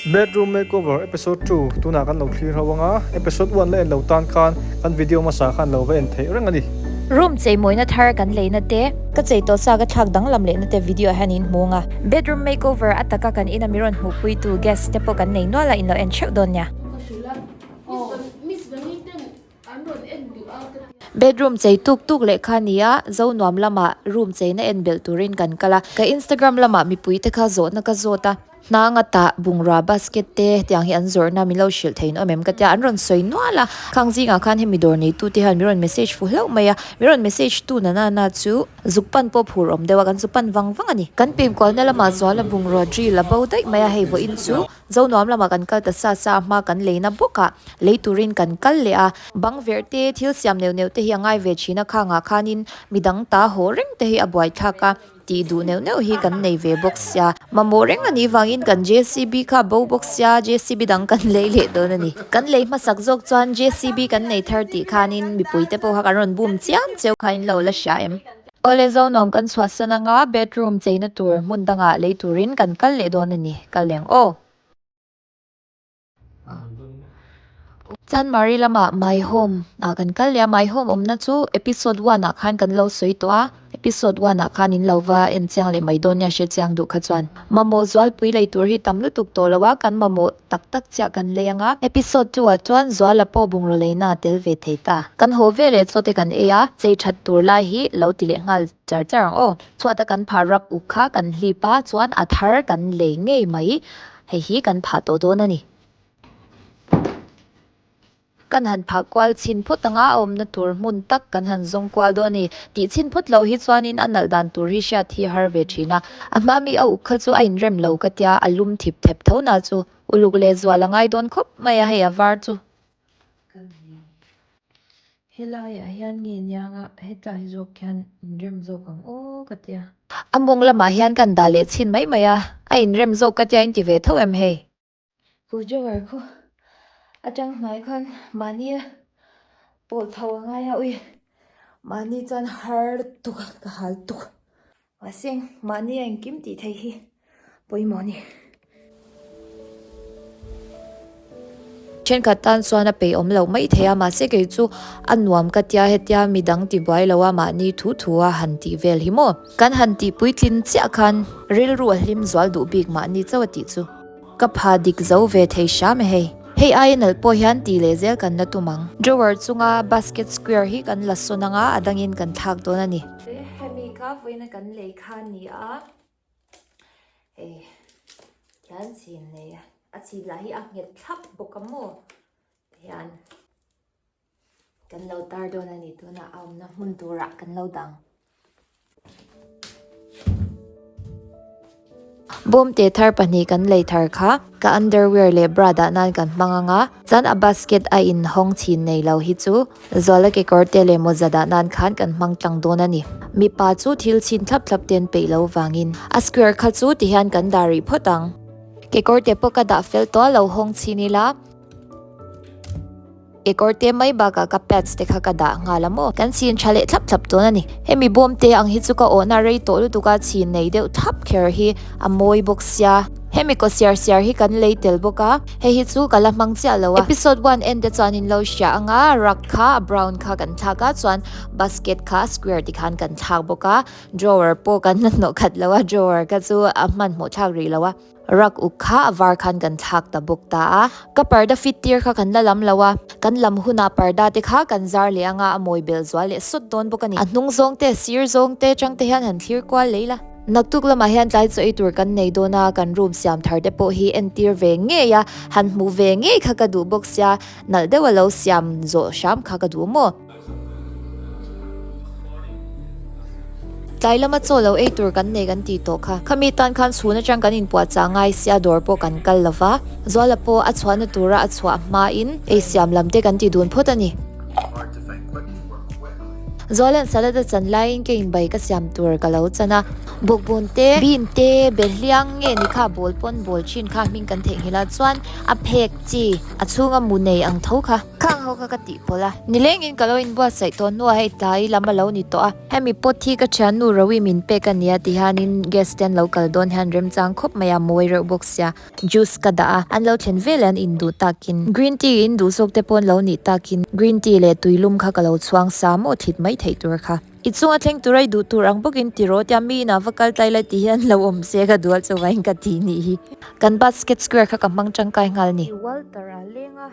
Bedroom Makeover Episode 2 tunah kan lo thlir ho anga, Episode 1 la en lo tan khan kan video hmasa khan lo va en theih reng a ni. Room cheimawina thar kan leina te. Ka chei tawh sa ka thlak danglam lehna te video ah hian in hmu anga. Bedroom Makeover a taka kan ina mi rawn hmuhpuitu guest te pawh kan nei nual a in lo en theuh dawn nia. Bedroom chei tuk tuk leh kha nia, Zonuam lamah room cheina en belh turin kan kal a, ka Instagram lamah mipui te kha zawhna ka zawt a, hnanga tah bungrua basket te hetiang hi an zawrhna min lo hrilh thei nawm em ka tia, an rawn sawi nual a, khang zingah khan hemi dawr neitu te hian min rawn message fu hlauh mai a, min rawn message tu na na na chu zuk pan pawh phur awm deuh a, kan zu pan vang vang a ni. Kan pimkualna lamah Zuala bungrua drill a bo daih mai a, hei vawiin chu Zonuam lamah kan kal ta sa sa a, hma kan leina bawkah lei turin kan kal leh a, bang verh te, thil siam neuh neuh te hi a ngai ve thin a, khangah khanin midang ta haw reng te hi a buaithlak a, tih duh neuh neuh hi kan nei ve bawk sia. Mamawh reng a nih vangin kan JCB kha a bo bawk sia, JCB dang kan lei leh dawn a ni. Kan lei hmasak zawk chuan JCB kan nei thar tih khanin mipui te pawh kha kan rawn bum chiam cheu. Kha in lo la hria em? Awle Zonuam kan chhuahsan anga bedroom cheina tur hmun dangah lei turin kan kal leh dawn a ni, kal leng aw. Chanmari lamah My Home ah kan kal leh a, My Home awmna chu episode one ah khan kan lo sawi tawh a, episode one ah khan in lo va en chiang leh mai dawn nia hre chiang duh kha chuan. Mamawh zualpui lei tur hi tam lutuk tawh lo a, kan mamawh tak tak chiah kan lei anga, episode 2 ah chuan Zuala pawh bungraw leina a tel ve thei ta. Kan haw ve leh chaw te kan ei a, chei that tur lai hi lo ti leh nghal char char ang aw. Chhuat a kan phah rap uk kha kan hlip a, chuan a thar kan lei ngei mai, hei hi kan phah tawh dawn a ni. Kan han phah kual chhin phawt anga a awmna tur hmun tak kan han zawng kual dawn a ni. Tih chhin phawt loh hi chuanin a nalh dan tur hi hriat hi a har ve thin a. A hma mi a uk kha chu a inrem lo ka tia, a lum thip thep tho na chu uluk leh zual a ngai dawn khawp mai a hei a var chu. Helaiah hian nge nianga hetlai zawk hian inrem zawk ang aw ka tia. A mawng lamah hian kan dah leh chhin mai mai a, a inrem zawk ka tia inti ve tho em hei? Ku drawer khu atang hnuai khan mahni a pawh tho a ngai a ui mahni chuan har tuk a ka hal tuk mahse mahni a engkim tih theih hi pawimawh a ni. Thenkhat tan chuan a peih awm loh mai thei a mahse kei chu a nuam ka tia hetia midang ti buai lo a mahni thu thu a han tih vel hi maw. Kan han tih puitlin chiah khan rilru a hlim zual duh bik mahni chauh a tih chu. Ka pha dik zo ve thei hram e hei. Hei aia nalh pawh hian tih leh zel kan la tum ang. Drawer chunga basket square hi kan la sawn anga a dangin kan thlak dawn a ni. Hemi kha vawiina kan lei kha a ni a, hei hian chhin nei a, a chhin lah hi a nghet thlap bawk a maw tihian Kan lo tar dawn a ni tunah a awmna hmun turah kan lo dang. Bawmte thar pahnih kan lei thar kha ka underwear leh bra dah nan kan hmang ang a, chuan a basket a inhawng chhin nei lo hi chu Zuala kekawr te leh mawza dah nan khan kan hmang tlang dawn a ni. Mipa chu thil chhin thlap thlap te an peih lo vangin a square kha chu tihian kan dah rih phawt ang. Kekawr te pawh ka dah fel tawh a lo hawng chhin ila. Kekawr te mai bakah ka pads te kha ka dah nghal a maw? Kan chhin tha leh thlap thlap dawn a ni. Hemi bawm te ang hi chu ka awhna rei tawh lutuk a, chhin nei deuh thlap kher hi a mawi bawk sia. Hemi kaw siar siar hi kan lei tel bawk a, hei hi chu ka la hmang chiah lo a. Episode one en te chuan in lo hria ang a, rug kha a brown kha kan thlak a, chuan basket kha a square ti khan kan thlak bawk a, drawer pawh kan la hnawh khat lo a, drawer kha chu a hmanhmawh thlak rih lo a. Rak uk kha a var khan kan thlak ta bawk ta a. Ka parda fit tir kha kan la lam lo a, kan lam hunah parda te kha kan zar leh anga a mawi belh zual leh sawt dawn bawk a ni. A hnung zawng te, sir zawng te chang te hian han thlir kual lei la. Naktuk lamah hian tlai chaw ei tur kan nei dawn a, kan room siam thar te pawh hi entir ve ngei a, han hmuh ve ngei kha ka duh bawk sia, nalh deuh a lo siam zawh hram kha ka duh maw? Tlai lama chaw lo ei tur kan nei kan tih tawh kha. Khami tan khan chhun atang kan inpuahchah ngai sia dawr pawh kan kal lo va, Zuala pawh a chhuahna tura a chhuah hmain ei siam lam te kan ti dun phawt a ni. Zuala'n salad a chan laiin ka inbai ka siam tur ka lo chan a. Bawkbawn te, bean te, behliang nge ni kha bawl pawn bawl thin kha hming kan theihnghilh a chuan a phek chi a chhunga mu nei ang tho kha. Khang ho kha ka tih pawlh a. Nilengin ka lo inbuatsaih tawh hnuah hei tlai lam a lo ni tawh a. Hemi pot hi ka thiannu Rowi min pek a nia ti hianin guest te an lo kal dawn hian remchang khawp mai a, mawi reuh bawk sia. Juice ka dah a, an lo thlen vel an induh takin green tea in duh zawk te pawh an lo nih takin green tea leh tuilum kha ka lo chhuang sa maw thlit mai theih tur kha. I chunga thleng tura i duh tur ang bawkin ti rawh tia mi inah va kal tlai lai tih hian lo awm se ka dual chuvangin ka ti nih hi. Kan basket square kha ka hmang tangkai nghal ni. Walter a leng a,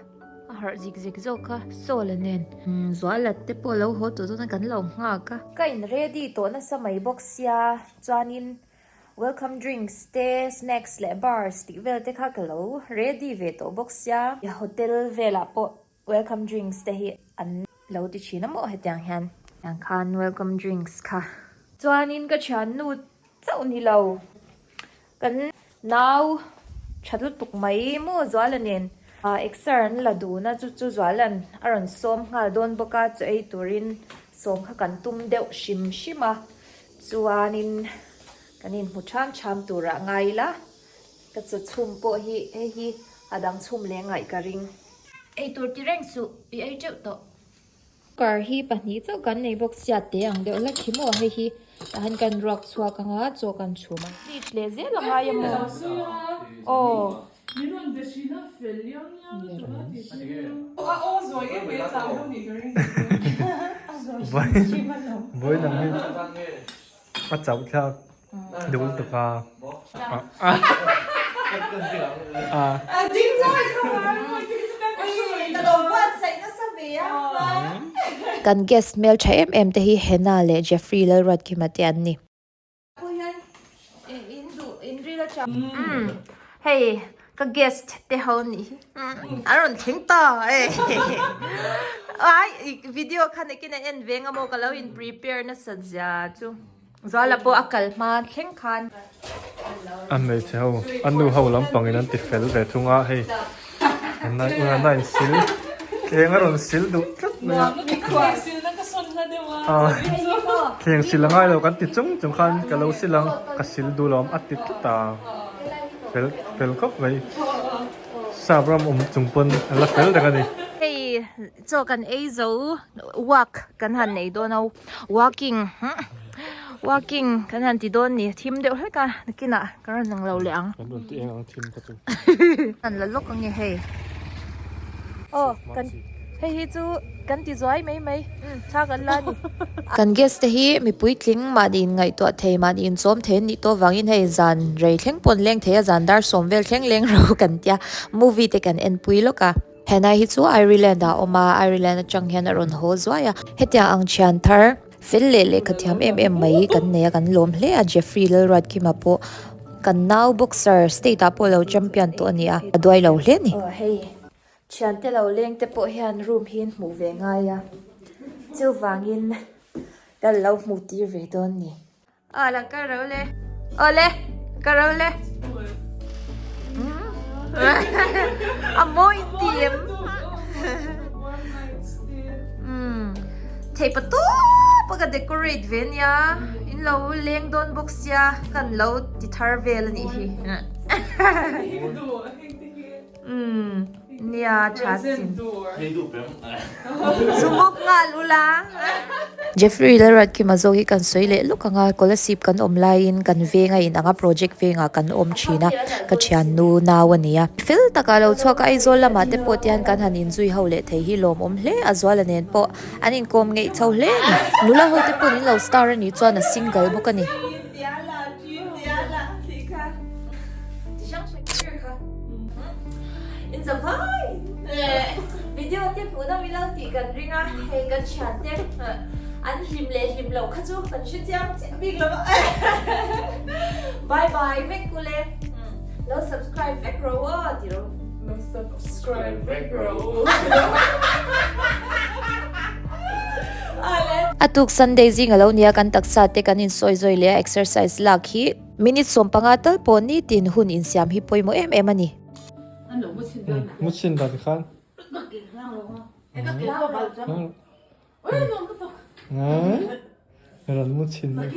a harh zik zek zawk kha Saul-a nen Zuala te pawh lo haw tawh dawn a kan lo nghak a. Ka in ready tawh nasa mai bawk sia chuanin welcome drinks te snacks leh bars tih vel te kha ka lo ready ve tawh bawk sia. Hotel velah pawh Welcome drinks te hi an lo ti thin a maw hetiang hian. Tiang khan welcome drinks kha. Chuanin ka thiannu chauh ni lo kan nau tha lutuk mai maw Zuala nen exer an la dun a chu chu Zuala'n a rawn sawm nghal dawn bawk a chaw ei turin sawm kha kan tum deuh hrim hrim a chuanin kan inhmu ṭham ṭham turah ngai ila. Ka chaw chhum pawh hi hei hi a dang chhum leh ngaih ka ring. Eitur ti reng suh, i ei teuh tawh. Cooker hi pahnih chauh kan nei bawk sia te ang deuh hlek hi maw hei hi tah hian kan ruak chhuak ang a chaw kan chhum a. Fridge leh zel a ngai a maw? Aw. Vawiin ang hi a chauh thlak. Dul tuk a. Kan guest hmel tha em em te hi Hena leh Jeffrey Lalruatkima te an ni. Hei ka guest te ho nih hi an rawn thleng ta e ai video kha nakin an en ve nga maw ka lo in prepare nasa zia chu. Zuala pawh a kal hma thleng khan. A hmeichhe ho, a nu ho lampangin an ti fel ve thung a, hei unana in sil, thleng a rawn sil duh tlat mai a. Thleng sil a ngai lo kan ti chung chung khan ka lo sil ang, ka sil duh lo a ti tlat a, fel fel khawp mai. Sap ram awm chung pawn a la fel reng a ni. Hei chaw kan ei zo walk kan han nei dawn a. Walking walking kan han ti dawn ni thim deuh hlek a nakinah ka rawn lang lo leh ang. Kan rawn ti eng ang thim kha chu. Kan la lawk ange hei. Aw kan hei hi chu kan ti zuai mai mai thla kan la ni. Kan guest te hi mipui tling mahni in ngaihtuah thei mahni in chawm thei an nih tawh vangin hei zan rei thleng pawn leng thei a zan dar sawm vel thleng leng ro kan tia movie te kan en pui lawk a. Henai hi chu Ireland ah a awm a, Ireland atang hian a rawn haw zuai a. Hetiang ang thian thar fel leh lehkha thiam em em mai kan nei a, kan lawm hle a, Jeffrey Lalruatkima pawh kan nau boxer state ah pawh lo champion tawh a ni a, a duai lo hle a ni. Aw hei, thiante lo leng te pawh hian room hi an hmuh ve ngai a, chuvangin ka lo hmuh tir ve dawn ni. Aw la ka ro le. Aw le ka ro le. A mawi ti em. Thei pa tawp a ka decorate ve nia. In lo leng dawn bawk sia kan lo ti thar vel a nih hi. Umm nia tha sin. Zumuk nghal ula. Jeffrey Lalruatkima zawk hi kan sawi leh lawk ang a, Kolasib kan awm laiin kan veng a inang a project vengah kan awm thin a, ka thiannu nau a ni a. Fel takah lo chhuak a, Aizawl lamah te pawh tihian kan han inzui ho leh thei hi lawmawm hle a, Zuala nen pawh an inkawm ngeih chho hle a ni. Nula ho te pawhin in lo star a nih chuan a single bawk a ni. In za vai video te hmuh na milo tih kan ring a hei kan thian te an hlim leh hlim loh kha chu kan hre chiang chiah bik lo a bye bye vek kule lo subscribe vek ro aw ti ro lo subscribe vek ro A tuk Sunday zing a lo nia kan taksa te kan insawi zawi leh a exercise lak hi Minute 15 tal pawh nitin hun insiam hi pawimawh em em a ni. Rawn mu chhin mai.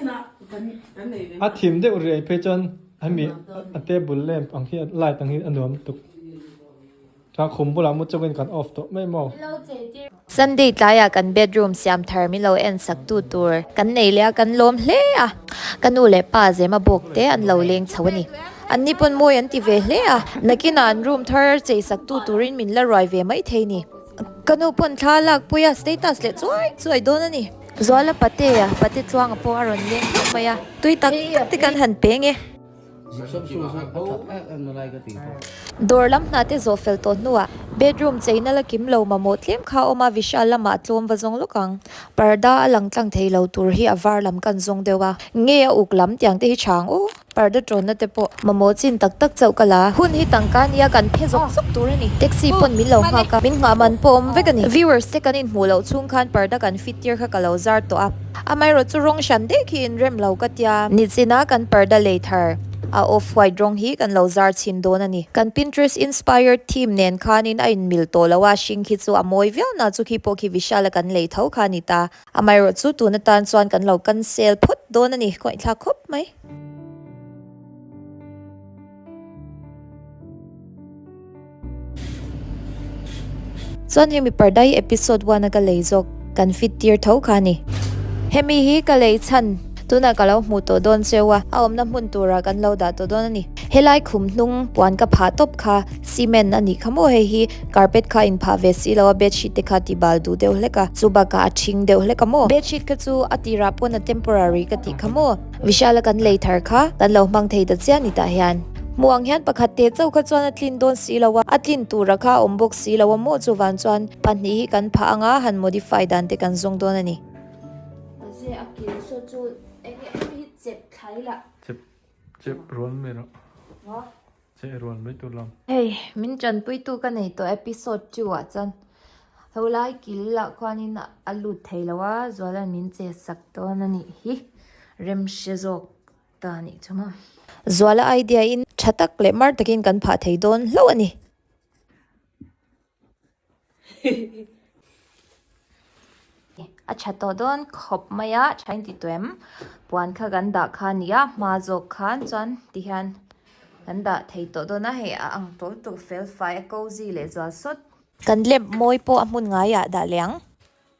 A thim deuh riai phei chuan hemi a table lamp ang hi light ang hi a nuam tuk. Chuan khum bulah mu chungin kan off tawh mai maw. Sunday tlaiah kan bedroom siam thar min lo en sak tu tur kan nei leh a kan lawm hle a. Ka nu leh pa zema bawk te an lo leng chho a ni. An ni pawn mawi an ti ve hle a. Nakinah an room thar chei sak tu turin min la ruai ve mai thei ni. Ka nu pawn thla lak pui a status leh chuai chuai dawn a ni. Zuala pate a pate tluanga pawh a rawn leng hlauh mai a, tui tak tak te kan han peng e. Dawr lam hna te zawh fel tawh hnuah bedroom cheina la kim lo mamawh tlem kha a awm a, Vishal lamah a tlawm va zawng lawk ang. Parda a lang tlang thei lo tur hi a var lam kan zawng deuh a, nge a uk lam tiang te hi tha ang aw. Parda tawnna te pawh mamawh chin tak tak chauh ka la. Hun hi tangka nia kan phe zawk zawk tur a ni. Taxi pawn min lo nghak a, min nghah man pawh awm vek a ni. Viewers te kan inhmuh loh chhung khan parda kan fit tir kha ka lo zar tawh a. Amaherawh chu rawng hran dek hi inrem lo ka tia. Nichina kan parda lei thar a off white rawng hi kan lo zar chhin dawn a ni. Kan Pinterest inspired theme nen khanin a inmil tawh lo a, hring khi chu a mawi viau na chu khi pawh khi Vishal a kan lei tho kha a ni ta. Amaherawh chu tun atan chuan kan lo cancel phawt dawn a ni, kawngthlak khawp mai. Chuan hemi Pardai episode one a ka lei zawk kan fit tir tho kha a ni. Hemi hi ka lei chhan tunah ka lo hmuh tawh dawn cheu a, a awmna hmun turah kan lo dah tawh dawn a ni. Helai khum hnung puan ka phah tawp kha cement a nih kha maw hei hi carpet kha inphah ve si lo a bedsheet te kha ti bal duh deuh hlek a, chu bakah a ṭhing deuh hlek a maw. Bedsheet kha chu a tirah pawn a temporary ka tih kha maw. Vishal a kan lei thar kha kan lo hmang thei ta chiah ni tah hian. Hmuh ang hian pakhat te chauh kha chuan a tlin dawn si lo a, a tlin tura kha a awm bawk si lo a maw chuvan chuan pahnih hi kan phah anga han modify dan te kan zawng dawn a ni. Mahse a kil saw chu eng nge hemi hi chep thlai lah. Chep chep rual mai rawh. Cheh rual mai tur lam. Hei min tanpuitu ka nei tawh episode 2 ah chuan holai kil lah khuanin a lut thei lo a Zuala'n min che sak dawn a nih hi rem hre zawk ta a nih chu maw. Zuala idea in tha tak leh mar takin kan phah thei dawn hlauh a ni. A tha tawh dawn khawp mai a, tha in ti tawh em? Puan kha kan dah kha a ni a, hma zawk khan chuan tihian kan dah thei tawh dawn a, hei a ang tawl tawh fel fai a cozy leh zual sawt. Kan lamp mawi pawh a hmun ngaiah dah leh ang.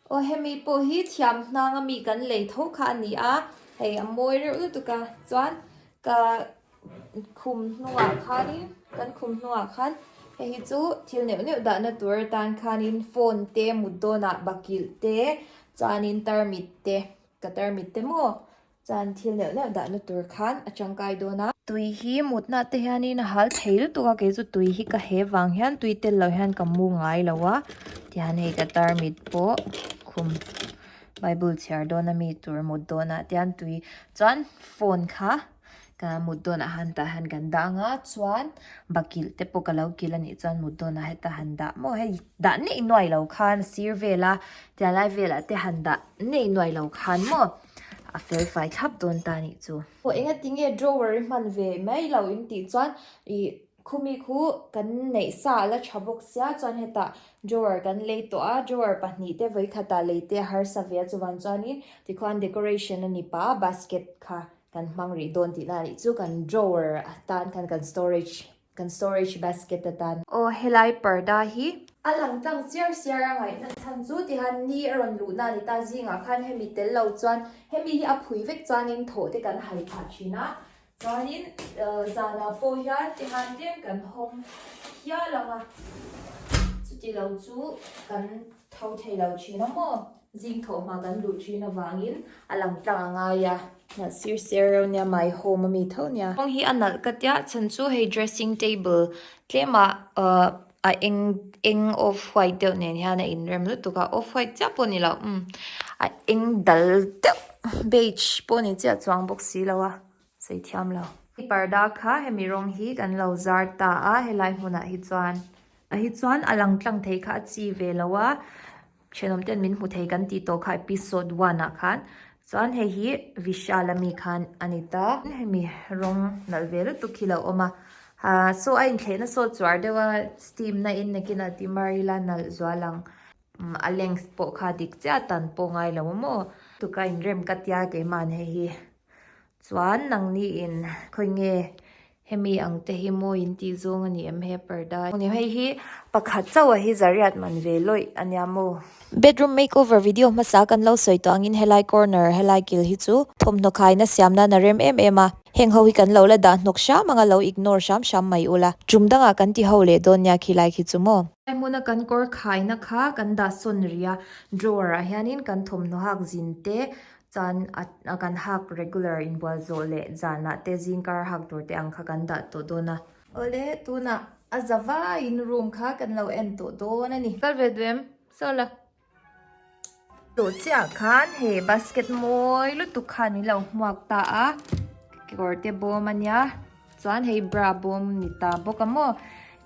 Aw hemi pawh hi thiam hnang ami kan lei tho kha a ni a, hei a mawi reuh lutuk a, chuan ka khum hnungah khanin kan khum hnungah khan hei hi chu thil neuh neuh dahna tur atan khanin phone te mut dawnah bakilh te chuanin tarmit te ka tarmit te maw chuan thil neuh neuh dahna tur khan a tangkai dawn a. Tui hi mutna te hianin a hal thei lutuk a kei chu tui hi ka he vang hian tui tel lo hian ka mu ngai lo a tihian hei ka tarmit pawh khum bible chhiar dawn ami tur mut dawnah te hian tui chuan phone kha. Ka mut dawnah han tah hian kan dah ang a chuan bakilh te pawh ka lo kilh a nih chuan mut dawnah heta han dah maw hei dah neih nuai lo khan a sir vel a tia lai velah te han dah neih nuai lo khan maw a fel fai thlap dawn ta a nih chu. Aw enga tinge drawer i hman ve mai lo in tih chuan ih khumi khu kan neih sa a la tha bawk sia chuan hetah drawer kan lei tawh a drawer pahnih te vawikhatah lei te a harsa ve a chuvang chuanin tikhuan decoration a ni pah a basket kha. Kan hmang rih dawn tihna anih chu kan drawer atan khan kan storage kan storage basket atan. Aw helai parda hi. A lang tlang chiar chiar a ngaihna chhan chu tihan ni a rawn luhna a ni ta zingah khan hemi tel lo chuan hemi hi a phui vek chuanin thaw te kan hai phah thin a chuanin zanah pawh hian tihan tlem kan hawng hial ang a chuti lo chu kan tho thei lo thin a maw. Zing thawh hma kan luh thin avangin a lang tlang a ngai a. Nalh sir ser reuh nia my home ami tho nia. Kawng hi a nalh ka tia chhan chu hei dressing table tlemah ahh a eng eng off white deuh nen hian a inrem lutuk a off white chiah pawh ni lo umm a eng dal deuh beige pawh ni chiah chuang bawk si lo a sawi thiam lo. Parda kha hemi rawng hi kan lo zar ta a helai hmunah hi chuan. Ah hi chuan a lang tlang thei kha a chi ve lo a. Thenawm ten min hmu thei kan tih tawh kha episode one ah khan chuan hei hi Vishal ami khan a ni ta. Hemi rawng nalh ve lutuk hi lo awm a ah saw a inthlehna saw chuar deuh a steam na in nakinah ti mar ila nalh zual ang. A length pawh kha dik chiah tan pawh ngai lo a maw? Tuka inrem ka tia keimahni hei hi chuan nangni in khawi nge hemi ang te hi mawi in tih zawng a ni em he parda hei hi pakhat chauh a hi zariat man ve lawih a nia maw. Bedroom makeover video hmasa kan lo sawi tawh angin helai corner helai kil hi chu thawmhnaw khaina siam nan a rem em em a. Heng ho hi kan lo la dah hnawk hram anga lo ignore hram hram mai ula. Tum dangah kan ti ho leh dawn nia khilai khi chu maw. He hmuna kan kawr khaina kha kan dah sawn rih a, drawer ah hianin kan thawmhnaw hak zin te chuan a kan hak regular inbual zawh leh zanah te zingkar hak tur te ang kha kan dah tawh dawn a. Awle tunah a za vaiin room kha kan lo en tawh dawn a ni. Kal ve duh em? Saw la. Tawh chiah khan hei basket mawi lutuk khan min lo hmuak ta a kekawr te bawm a nia chuan hei bra bawm ni ta bawk a maw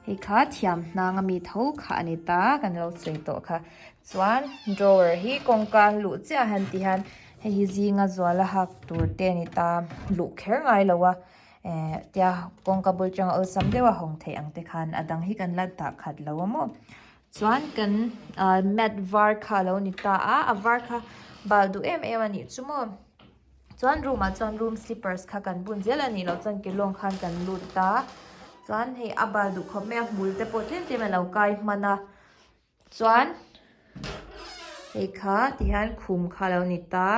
hei kha thiam hnang ami tho kha a ni ta kan lo sawi tawh kha chuan drawer hi kawngka luh chiah han ti hian hei hi zinga zuala hak tur te a ni ta luh kher ngai lo a eh tia kawngka bul tanga awlsam deuh a hawng theih ang te khan a dang hi kan la dah khat lo a maw. Chuan kan ah mat var kha a lo ni ta a, a var kha bal duh em em a nih chu maw. Chuan room ah chuan room slippers kha kan bun zel a nih loh chuan ke lawng khan kan lut ta. Chuan hei a bal duh khawp mai a, hmul te pawh tlem tlem a lo kai hman a. Chuan hei kha tihian khum kha a lo ni ta.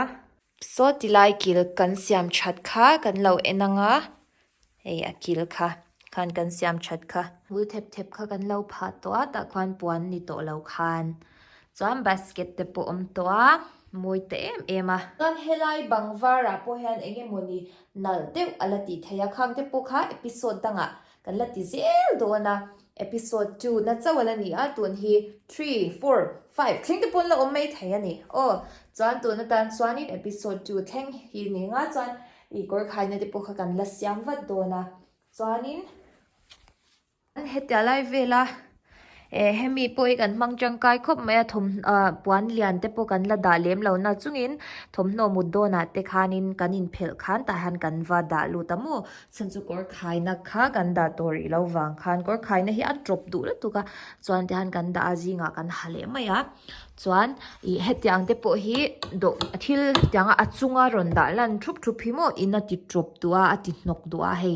Saw tilai kil kan siam that kha kan lo en ang a, hei a kil kha khan kan siam that kha. Hmul thep thep kha kan lo phah tawh a, tah khuan puan ni tawh lo khan chuan basket te pawh awm tawh a, mawi ta em em a. Chuan helai bang varah pawh hian eng emawni nalh deuh a la tih theih a, khang te pawh kha episode dangah Kan la ti zel dawn a, episode 2 na chauh a la ni a, tun hi 3, 4, 5 thleng te pawn la awm mai thei a ni. Aw, chuan tun atan chuanin episode 2 thleng hi ni nga chuan i kawr khaina te pawh kha kan la siam vat dawn a, chuanin hetia lai vela Eh hemi pawh hi kan hmang tangkai khawp mai a thawm ah puan lian te pawh kan la dah lem lo na chungin thawmhnaw mut dawnah te khanin kan inphelh khan tah hian kan va dah lut a maw chhan chu kawr khaina kha kan dah tawh rih lo vang khan kawr khaina hi a tawp duh lutuk a chuan tihian kan dah a zingah kan ha leh mai a chuan ih hetiang te pawh hi dawh thil hetianga a chunga rawn dah lan thup thup hi maw in a ti tawp duh a a ti hnawk duh a hei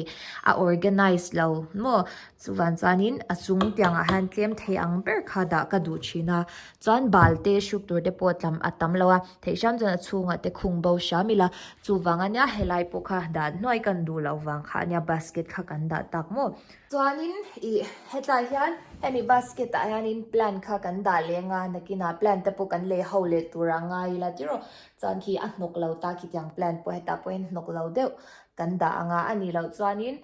a organize lo maw. Chuvan chuanin a chung tiangah hian tlem thei ang ber kha dah ka duh thin a, chuan bal te hruk tur te pawh tlam a tam lo a, theih hram chuan a chhungah te khung bo hram ila, chuvang ania helai pawh kha dah hnuai kan duh loh vang kha ania basket kha kan dah tak maw. Chuanin ih hetlai hian hemi basket ah hianin plant kha kan dah leng a, nakinah plant te pawh kan lei ho leh tur a ngai ila tiraw, chuan khi a hnawk lo ta khitiang plant pawh hetah pawh hian hnawk lo deuh kan dah ang a, a nih loh chuanin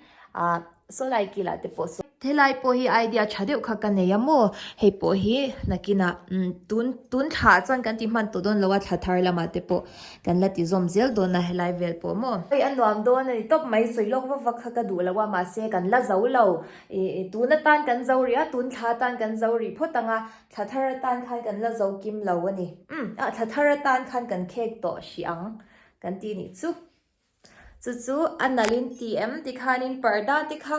ah. Saw lai kilah te pawh saw. Helai pawh hi idea tha deuh kha ka nei a maw? Hei pawh hi nakinah umm tun tun thla chuan kan ti hman tawh dawn lo a thla thar lamah te pawh kan la ti zawm zel dawn a helai vel pawh maw? Hei a nuam dawn a ni tawp mai sawi lawk vak vak kha ka duh lo a mahse kan la zo lo ih tun atan kan zo rih a tun thla atan kan zo rih phawt ang a thla thar atan khan kan la zo kim lo a ni umm ah thla thar atan khan kan khek tawh hrih ang kan tih nih chu. Chu chu a nalh in ti em tikhanin parda te kha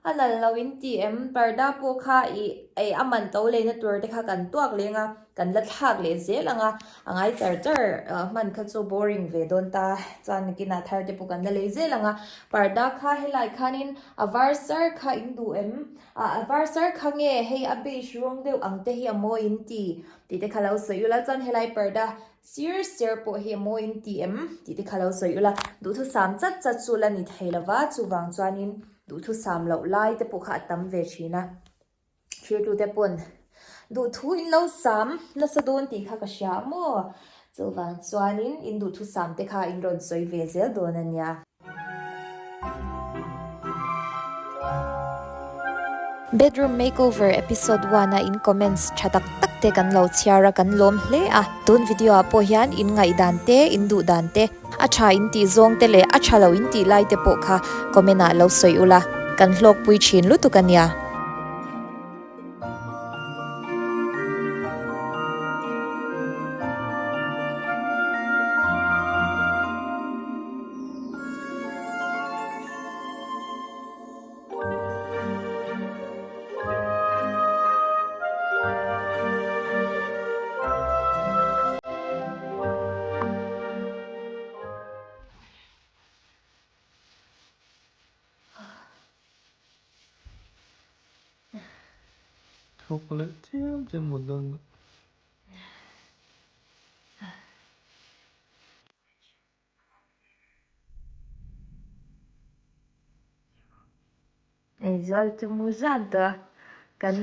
a nalh lo in ti em parda pawh kha ih ei a man to leina tur te kha kan tuak leng a kan la thlak leh zel ang a a ngai char char hman kha chu boring ve dawn ta chuan nakinah thar te pawh kan la lei zel ang a parda kha helai khanin a var sar kha in duh em ah a var sar kha nge hei a beige rawng deuh ang te hi a mawi in ti tih te kha lo sawi ula chuan helai parda Sir sir pawh hi a mawi in ti em? Tih te kha lo sawi ula, duhthusam chat chat chu la ni thei lova, chuvang chuanin duhthusam loh lai te pawh kha a tam ve thin a. Thirtute pawn duhthu in lo sam nasa dawn tih kha ka hria a maw? Chuvang chuanin in duhthusam te kha in rawn sawi ve zel dawn a nia. Bedroom makeover episode 1 a in comments tha tak tak te kan lo chhiar a kan lawm hle a. Tun video ah pawh hian in ngaihdan te, in duh dan te, a tha in tih zawng te leh a tha lo in tih lai te pawh kha comment ah lo sawi ula, kan hlawkpui thin lutuk a nia. Thawk leh chiam chiam mut dawn. Eizual chu mu zan tawh a, kan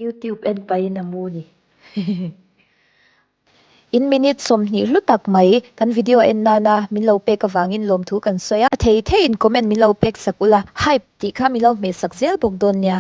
YouTube en pahin a mu ni. In minute 20 hlu tak mai kan video en nana min lo pek avangin lawmthu kan sawi a, a thei theiin comment min lo pek sak ula, hype tih kha min lo hmeh sak zel bawk dawn nia.